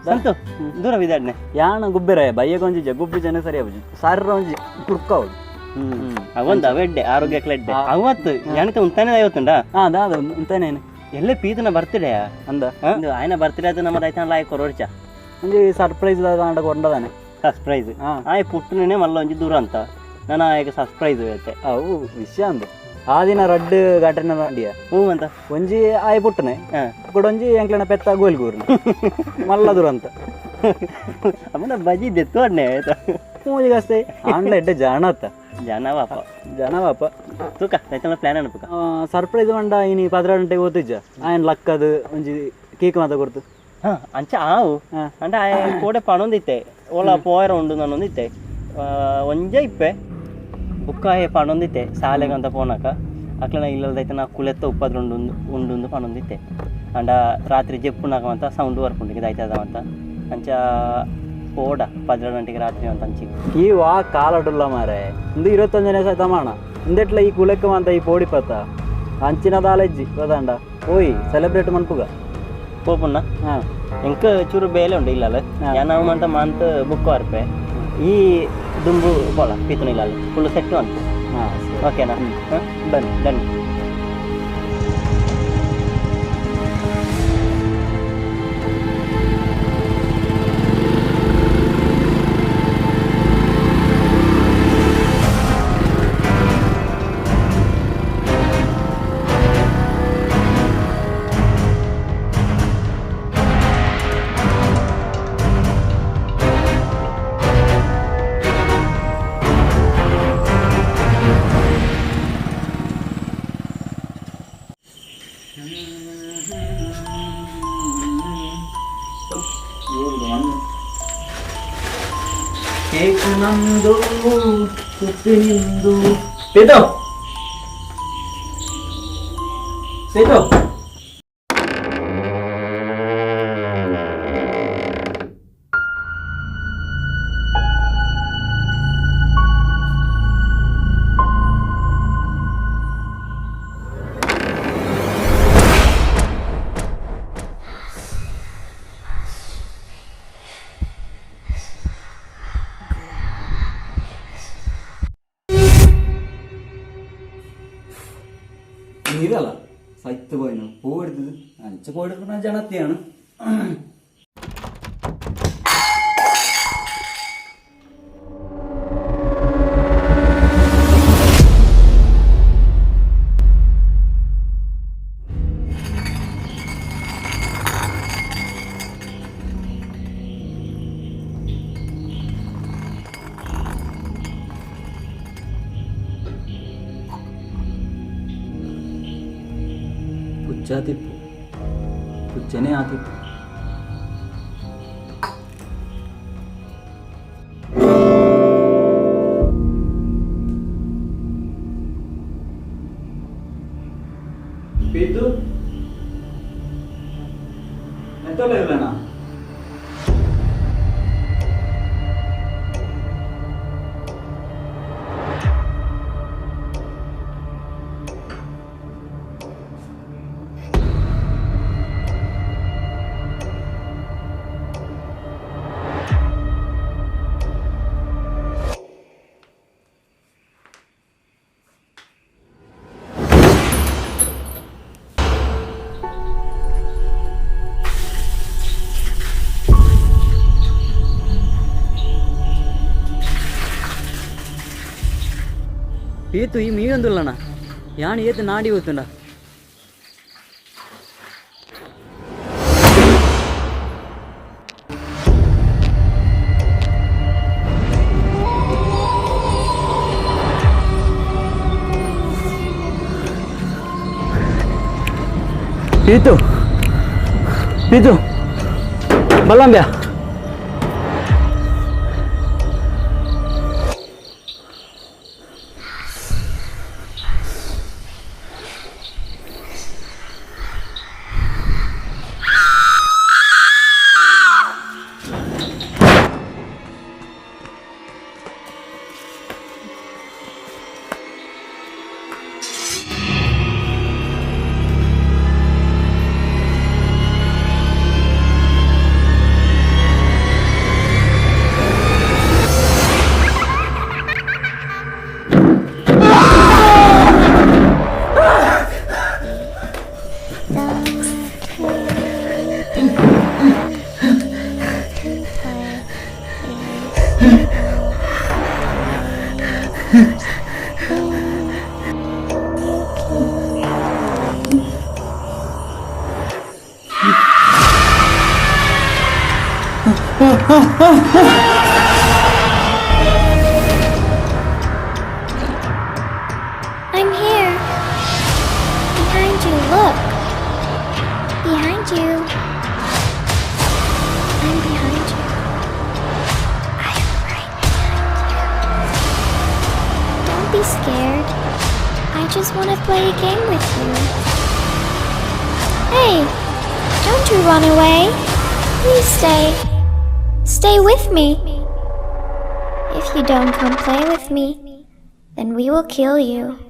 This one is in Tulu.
ಸಂತು ದೂರ ವಿದಾಡ್ನೆ ಯಾಣ ಗುಬ್ಬೆರ ಬಯ್ಯಗ ಒಂಜಿ ಗುಬ್ಬಿ ಜನ ಸರಿ ಆಪುಜಿ ಸಾರ ಒಂಜಿ ಕುರ್ಕಾವಡು. ಅವೊಂದು ಅವೆಡ್ಡೆ ಆರೋಗ್ಯಕ್ಲೆಡ್ಡೆ ಅವತ್ತು ಯಾನಕ ಉಂತಾನೆ ಐವತ್ತುಂಡ. ಹಾ ದಾದ ಉಂತಾನೇನು. ಎಲ್ಲೆ ಪೀತನ ಬರ್ತ್ಡೇ. ಅಂದ. ಆಯ್ನ ಬರ್ತ್ಡೇ ಅದು ನಮ್ಮ ದೈತಾನ ಲಾಯ್ ಕೊರೋಡ್ಚ. ಒಂಜಿ ಸರ್ಪ್ರೈಸ್ ದಾದ ಕೊಂಡದಾನೆ. ಸರ್ಪ್ರೈಸ್. ಆಯ್ ಪುಟ್ಟನೇ ಮಲ್ಲ ಒಂಜಿ ದೂರ ಅಂತ ನಾನು ಆಯ್ಕೆ ಸರ್ಪ್ರೈಸ್ ಐತೆ. ಅವು ವಿಷಯ ಅಂದು ಆ ದಿನ ರಡ್ಡ್ ಘಟನೆ ದಾಂಡಿಯ. ಹ್ಞೂ ಅಂತ. ಒಂಜಿ ಆಯ್ ಪುಟ್ಟನೆ ಕುಡೊಂಜಿ ಎಂಕ್ಲೆನ ಪೆತ್ತ ಗೋಲ್ಗೂರ್ನ ಮಲ್ಲ ದುರಂತ. ಅಮ್ಮನ ಬಜಿ ದೆತ್ತು ಅಡ್ನೆ ಆಯ್ತಾ. ಮೂಜಿಗಷ್ಟೇ ಆಂಡ್ಲ ಎಡ್ಡೆ ಜಾಣತ್ತ. ಜನ ಬಾಪ. ಜನ ಬಾಪ. ತೂಕ ದೈತಾನ ಪ್ಲಾನ್ ಅನ್ಪುಕ. ಸರ್ಪ್ರೈಸ್ ಮಂಡ ಇನಿ 12 ಗಂಟೆಗೆ ಓದಿಜ್ಜ ಆಯನ್ ಲಕ್ಕದು ಒಂಜಿ ಕೇಕ್ ಮಾತ ಕೊಡ್ತು. ಹಾ ಅಂಚ ಆವು ಅಂಡ ಆಯ ಕೋಡೆ ಪಣೊಂದಿತ್ತೆ ಓಲ ಪೋಯರ ಉಂಡು ನಾನೊಂದಿತ್ತೆ ಒಂಜೆ ಇಪ್ಪೆ ಬುಕ್ಕಾಯ ಪಣೊಂದಿತ್ತೆ ಸಾಲೆಗಂತ ಪೋನಾಕ ಅಕ್ಲನ ಇಲ್ಲದೈತೆ ನಾ ಕುಲೆತ್ತ ಉಪ್ಪದ್ರ ಉಂಡು ಉಂಡು ಪಣೊಂದಿತ್ತೆ ಅಂಡ ರಾತ್ರಿ ಜೆಪ್ಪುನಾಕ ಅಂತ ಸೌಂಡ್ ಬರ್ಪುಂಡು ದೈತದ ಅಂತ ಅಂಚ ಪೋಡ 12 ಗಂಟೆಗೆ ರಾತ್ರಿ ಅಂತ ಅಂಚಿ. ಈ ವಾ ಕಾಲಡುಲ್ಲ ಮಾರೆ ಇಂದು 21ನೇ ಶತಮಾನ ಇಂದೆಟ್ಲ ಈ ಕುಲೆಕ್ಕ ಅಂತ ಈ ಪೋಡಿ ಪತ್ತ ಅಂಚಿನ ದಾಲೆಜ್ಜಿ ಗೊತ್ತಾಂಡ ಓಯ್ ಸೆಲೆಬ್ರೇಟ್ ಮನ್ಪುಗ ಪೋಪುಣ್ಣ. ಎಂಕ ಚೂರು ಬೇಲೆ ಉಂಡು ಇಲ್ಲಲ್ಲ ಯಾನಾವು ಅಂತ ಮಾಂತ ಬುಕ್ ವಾರ್ಪೆ ಈ ದುಂಬು ಪೋಲ ಪೀತನ ಇಲ್ಲ ಫುಲ್ ಸೆಟ್ ಅಂತ. ಓಕೆನಾ? Done done. Cake ನಂದು ಸುತ್ತಿ ನಿಂದು ಪೇದೋ ಪೇದೋ. ನೀರಲ್ಲ ಸೈത്ത് പോയിനു പൂ എടുത്തത് അഞ്ച് പൂ എടുക്കുന്ന ജനത്തെയാണ്. ಪುಚ್ಚಾತಿಪ್ಪು ಪುಚ್ಚನೇ ಆತಿಪ್ಪು. ಪೀತು ಎಂತಲ್ಲ ಇಲ್ಲಣ್ಣ. ಪೀತು ಈ ಮೀಯೊಂದುಲ್ಲಣ್ಣ ಯಾನ್ ಏತು ನಾಡಿ ಹೋತುಂಡ. ಪೀತು ಪೀತು ಬಲ್ಲಂಬ್ಯಾ. I'm here. Behind you, look. Behind you. I'm behind you. I'm right behind you. Don't be scared. I just want to play a game with you. Hey, don't you run away. Please stay. Stay with me. If you don't come play with me, then we will kill you.